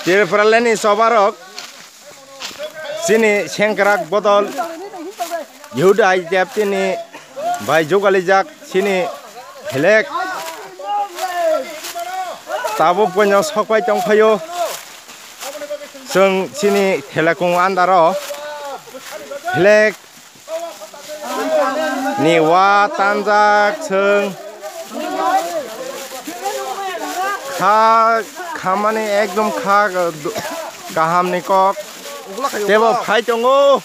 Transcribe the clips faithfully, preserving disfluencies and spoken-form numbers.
Tripura leni sobarok chini sengkrak bodol Youth I P F T ni bai jugalijak chini flag tabuk boino sokpai tongphaio. Chwng chini thelekung andaro flag ni wa tanjak chwng kha khamani ekdom kha kaham ni kok tebo phai tongo.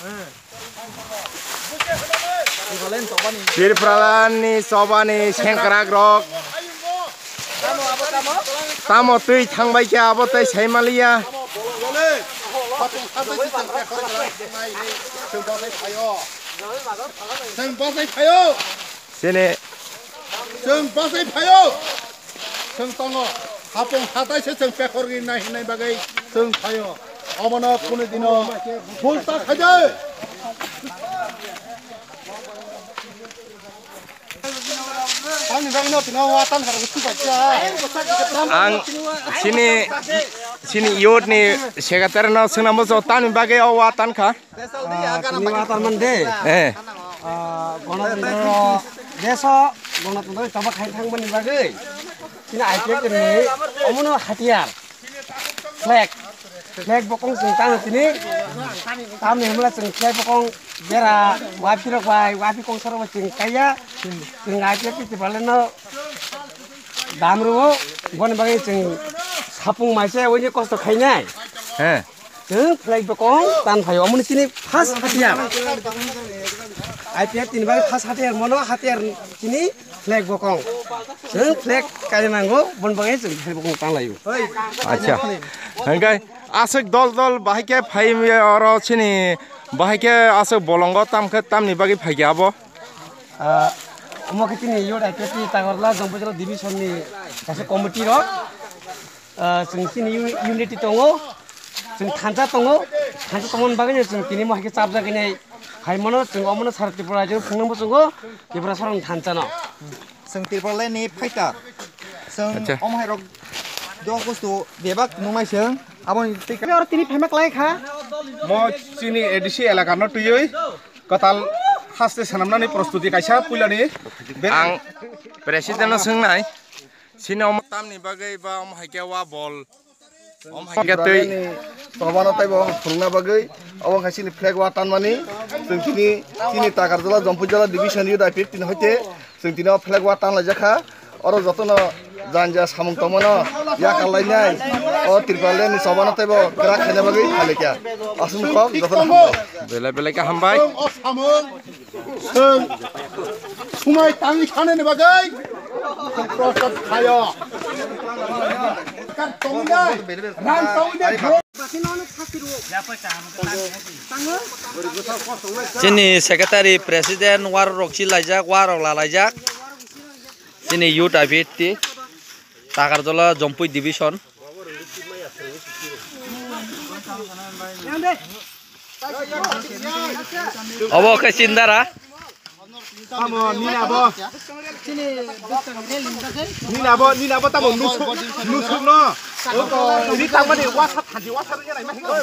Tripura ni chobani sengkrak rok tamo twi thangbai khe abo tei sai maliya. Chwng bachai phaio. Sini. Chwng bachai phaio. Chwng tongo. Hapung hatai se chwng pekhor ri nai hinai bagwi chwng phaio. Omono kunu dino bul ta khaide. Tamni bagwi no tino wa tan khara gusti bacha. Ang sini, sini youth ni secretary no swnambo so tamni bagwi o wa tan kha. Ah, tini wa tan man de. Eh. Ah, Ganatantro deso, Ganatantro choba khai thang mani bagwi. Tini I P F T ni omono hatiyar. Flag. Flag bokong chwng tamo tini. Tamni hwnla chwng flag bokong bera waphirok bai, waphi kongsarok bai chwng kaiya. Chwng I P F T Tipraland no dam rwo, boni bagwi chwng sapung maise oini kosto khainai. He. Chwng flag bokong tan phaio, omoni chini first hatiyar. I P F T ni bagwi first hatiyar, mono hatiyar chini flag bokong. Chwng flag kainwi nango, boni bagwi chwng flag bokong tan laio. Acha. Hwnkhe aswk dol dol bahai khe phai oro chini bahai khe aswk bolongo tam khe tamni bagwi phai khe abo? Ah, omo khe chini youth I P F T Takarjala Jampui Jala division ni kaisa committee rok. Ah, chwng chini uni-, unity tongo, chwng thansa tongo, thansa tongmani bagwi no chwng tini mo hai khe chapjagwi nai hai mano, chwng omono sara Tripura rajyo phungnangbo chwngo, Tripura sorokni thansa no. Chwng Tripura leni fighter, chwng Acha. Omo hai rok dok bustu bebak nungnai chwng, aboni twi Oro tini phaima klai kha. Mo chini A D C elaka no twiwi kwtal haste swnamnani prostuti kaisa puilani. Ang president no swngnai, chini omo tamni bagwi ba omo hai khe wa bol. Hingke twi. Tobano taibo phwrwngna bagwi obo wngkha chini flag wa tanmani. Chwng chini, chini Takarjala, Jampui Jala division youth I P F T ni hoite chwng tini o flag wa tanlaijak kha. Oro jotono janja samung tongmano yakar lainai o Tripura leni tobano taibo kwrak khaina bagwi phalikya. Aswk kok jotono hambai. Belai belai khe hambai. Chwng sumai tangwi sanani bagwi chwng prostat khaio. Kar tongwi nai, rang tongwi nai, bro. Chini secretary, president, warok rok si laijak, warok la laijak. Chini youth I P F T, Takarjala, Jampui division. Obo khe chindara. Tamo nini abo. Nini abo, nini abo tamo nusuk, nusuk no. Ni tangmani wasa thanji wasa rwya naima hinwi.